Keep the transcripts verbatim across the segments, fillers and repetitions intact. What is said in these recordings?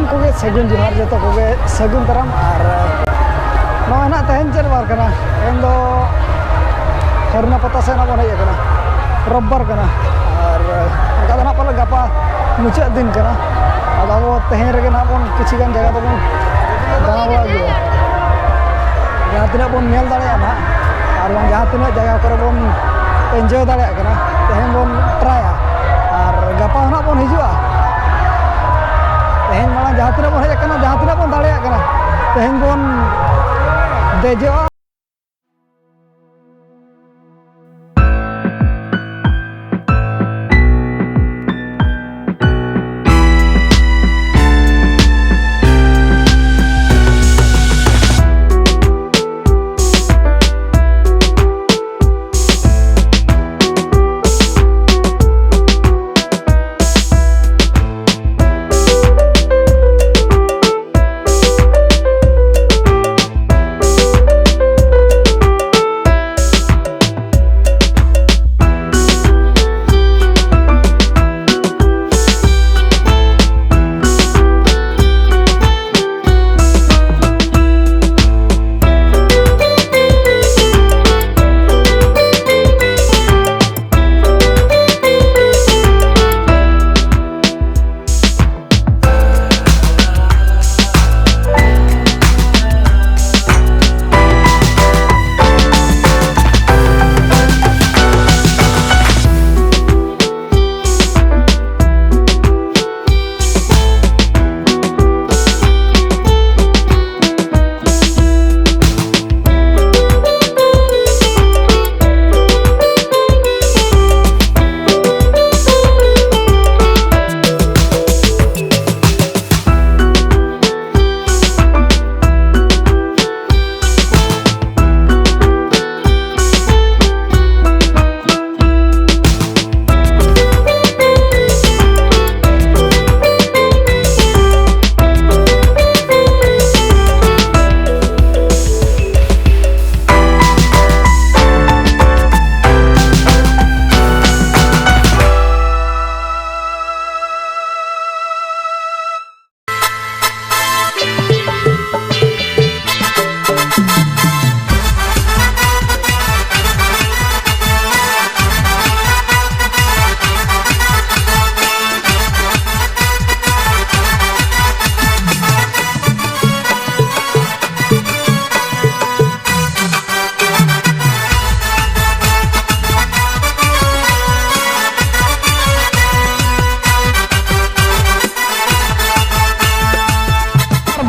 ᱠᱚᱜᱮ ᱥᱟᱹᱜᱩᱱ ᱡᱚᱦᱟᱨ, ᱡᱚᱛᱚ ᱠᱚᱜᱮ ᱥᱟᱹᱜᱩᱱ ᱫᱟᱨᱟᱢ᱾ ᱟᱨ ᱱᱚᱜᱼᱚᱭ ᱱᱟᱜ ᱛᱮᱦᱮᱧ ᱪᱮᱫ ᱵᱟᱨ ᱠᱟᱱᱟ? ᱛᱮᱦᱮᱧ ᱫᱚ ᱦᱟᱹᱨᱱᱟ ᱯᱟᱛᱟ ᱥᱮᱫ ᱱᱟᱜ ᱵᱚᱱ ᱦᱮᱡ ᱟᱠᱟᱱᱟ, ᱨᱳᱵᱵᱟᱨ ᱠᱟᱱᱟ᱾ ᱟᱨ ᱚᱱᱠᱟ ᱫᱚ ᱱᱟᱜ ᱯᱟᱞᱮ ᱜᱟᱯᱟ ᱢᱩᱪᱟᱹᱫ ᱫᱤᱱ ᱠᱟᱱᱟ᱾ ᱟᱫᱚ ᱟᱵᱚ ᱛᱮᱦᱮᱧ ᱨᱮᱜᱮ ᱱᱟᱜ ᱵᱚᱱ ᱠᱤᱪᱷᱩ ᱜᱟᱱ ᱡᱟᱭᱜᱟ ᱫᱚᱵᱚᱱ ᱫᱟᱬᱟ ᱵᱟᱲᱟ ᱟᱹᱜᱩᱭᱟ, ᱡᱟᱦᱟᱸ ᱛᱤᱱᱟᱹᱜ ᱵᱚᱱ ᱧᱮᱞ ᱫᱟᱲᱮᱭᱟᱜᱼᱟ ᱱᱟᱜ, ᱟᱨ ᱵᱟᱝ ᱡᱟᱦᱟᱸ ᱛᱤᱱᱟᱹᱜ ᱡᱟᱭᱜᱟ ᱠᱚᱨᱮ ᱵᱚᱱ ᱮᱱᱡᱚᱭ ᱫᱟᱲᱮᱭᱟᱜ ᱠᱟᱱᱟ, ᱛᱮᱦᱮᱧ ᱵᱚᱱ ᱴᱨᱟᱭᱟ᱾ ᱟᱨ ᱜᱟᱯᱟ ᱦᱚᱸ ᱱᱟᱜ ᱵᱚᱱ ᱦᱤᱡᱩᱜᱼᱟ᱾ ᱛᱮᱦᱮᱧ ᱢᱟᱲᱟᱝ ᱡᱟᱦᱟᱸ ᱛᱤᱱᱟᱹᱜ ᱵᱚᱱ ᱦᱮᱡ ᱟᱠᱟᱱᱟ, ᱡᱟᱦᱟᱸ ᱛᱤᱱᱟᱹᱜ ᱵᱚᱱ ᱫᱟᱲᱮᱭᱟᱜ ᱠᱟᱱᱟ, ᱛᱮᱦᱮᱧ ᱵᱚᱱ ᱫᱮᱡᱚᱜᱼᱟ᱾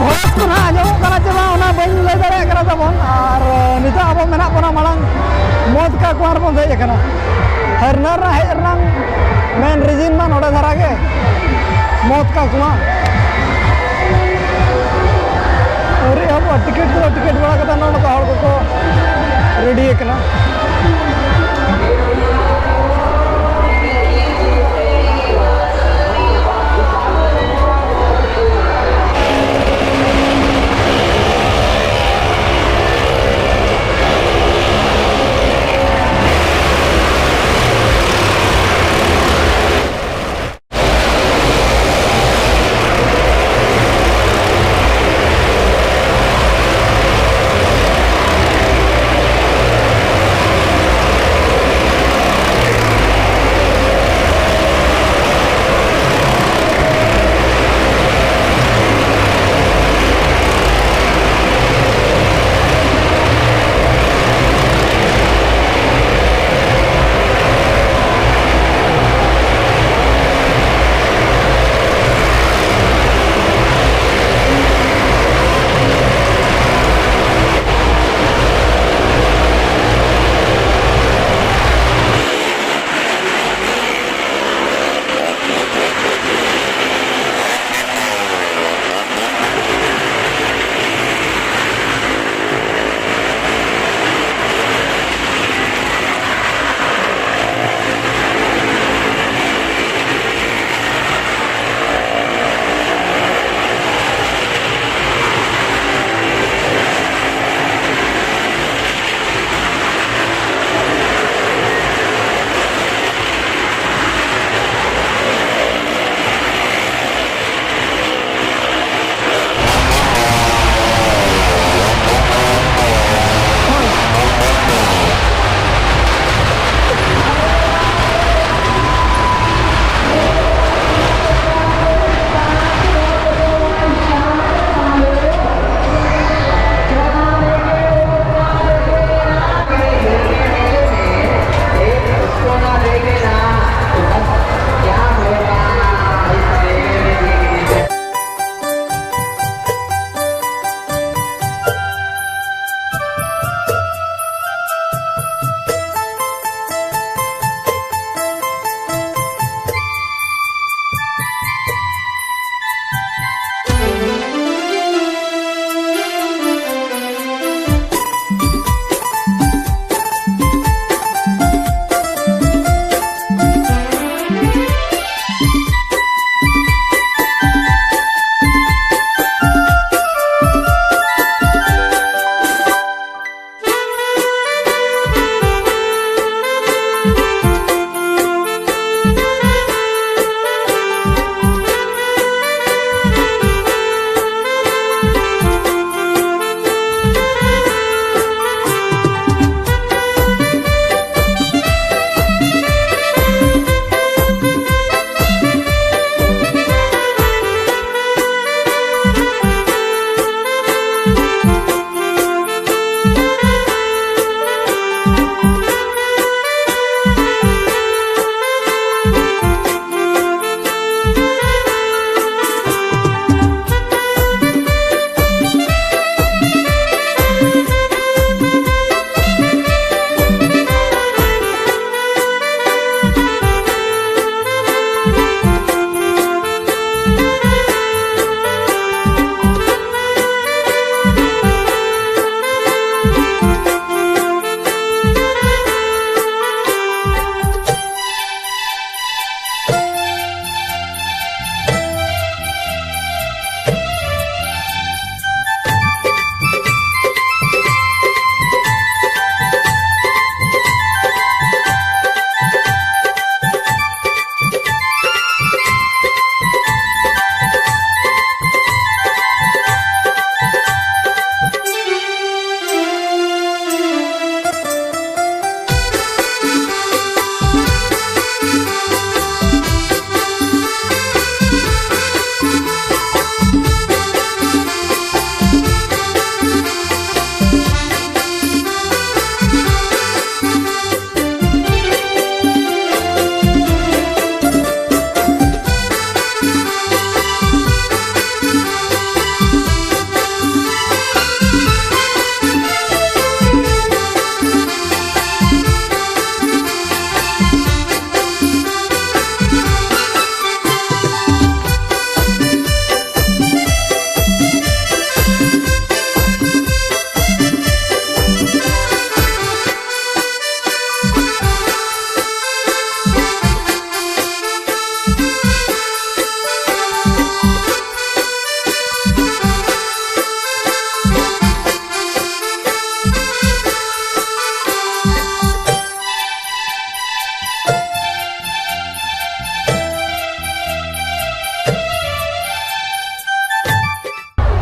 ᱵᱷᱚᱭᱮᱥ ᱠᱚ ᱱᱟᱦᱟᱜ ᱟᱸᱡᱚᱢᱚᱜ ᱠᱟᱱᱟ ᱪᱮ ᱵᱟᱝ, ᱚᱱᱟ ᱵᱟᱹᱧ ᱞᱟᱹᱭ ᱫᱟᱲᱮᱭᱟᱜ ᱠᱟᱱᱟ ᱛᱟᱵᱚᱱ᱾ ᱟᱨ ᱱᱤᱛᱚᱜ ᱟᱵᱚ ᱢᱮᱱᱟᱜ ᱵᱚᱱᱟ ᱢᱟᱲᱟᱝ ᱢᱚᱛᱠᱟ ᱠᱩᱣᱟ ᱨᱮᱵᱚᱱ ᱫᱮᱡ ᱟᱠᱟᱱᱟ᱾ ᱦᱟᱨᱱᱟ ᱨᱮᱱᱟᱜ ᱦᱮᱡ ᱨᱮᱱᱟᱜ ᱢᱮᱱ ᱨᱤᱡᱤᱱ ᱢᱟ ᱱᱚᱰᱮ ᱫᱷᱟᱨᱟ ᱜᱮ, ᱢᱚᱛᱠᱟ ᱠᱩᱣᱟ᱾ ᱟᱹᱣᱨᱤ ᱮᱦᱚᱵᱚᱜᱼᱟ, ᱴᱤᱠᱤᱴ ᱠᱚᱫᱚ ᱴᱤᱠᱤᱴ ᱵᱟᱲᱟ ᱠᱟᱛᱮ ᱱᱚᱰᱮ ᱫᱚ ᱦᱚᱲ ᱠᱚᱠᱚ ᱨᱮᱰᱤ ᱟᱠᱟᱱᱟ᱾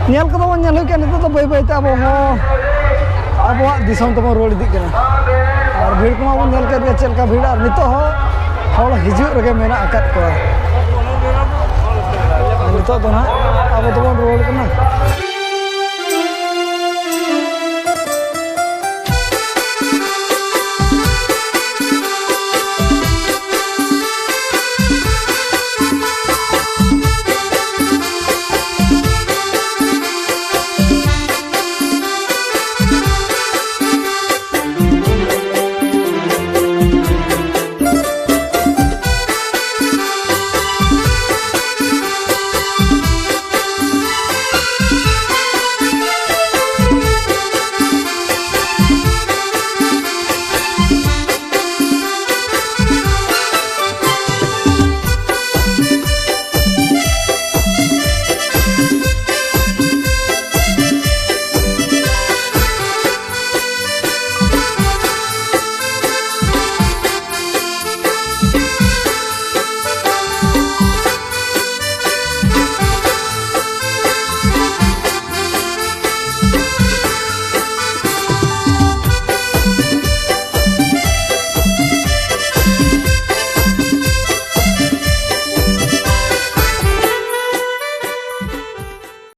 ᱧᱮᱞ ᱠᱚᱫᱚ ᱵᱚᱱ ᱧᱮᱞ ᱦᱩᱭ ᱠᱮᱫ, ᱱᱤᱛᱚᱜ ᱫᱚ ᱵᱟᱹᱭ ᱵᱟᱹᱭ ᱛᱮ ᱟᱵᱚ ᱦᱚᱸ ᱟᱵᱚᱣᱟᱜ ᱫᱤᱥᱚᱢ ᱛᱮᱵᱚᱱ ᱨᱩᱣᱟᱹᱲ ᱤᱫᱤᱜ ᱠᱟᱱᱟ᱾ ᱟᱨ ᱵᱷᱤᱲ ᱠᱚᱢᱟ ᱵᱚᱱ ᱧᱮᱞ ᱠᱮᱫ ᱜᱮᱭᱟ ᱪᱮᱫ ᱞᱮᱠᱟ ᱵᱷᱤᱲ, ᱟᱨ ᱱᱤᱛᱚᱜ ᱦᱚᱸ ᱦᱚᱲ ᱦᱤᱡᱩᱜ ᱨᱮᱜᱮ ᱢᱮᱱᱟᱜ ᱟᱠᱟᱫ ᱠᱚᱣᱟ᱾ ᱟᱨ ᱱᱤᱛᱚᱜ ᱫᱚ ᱱᱟᱦᱟᱜ ᱟᱵᱚ ᱫᱚ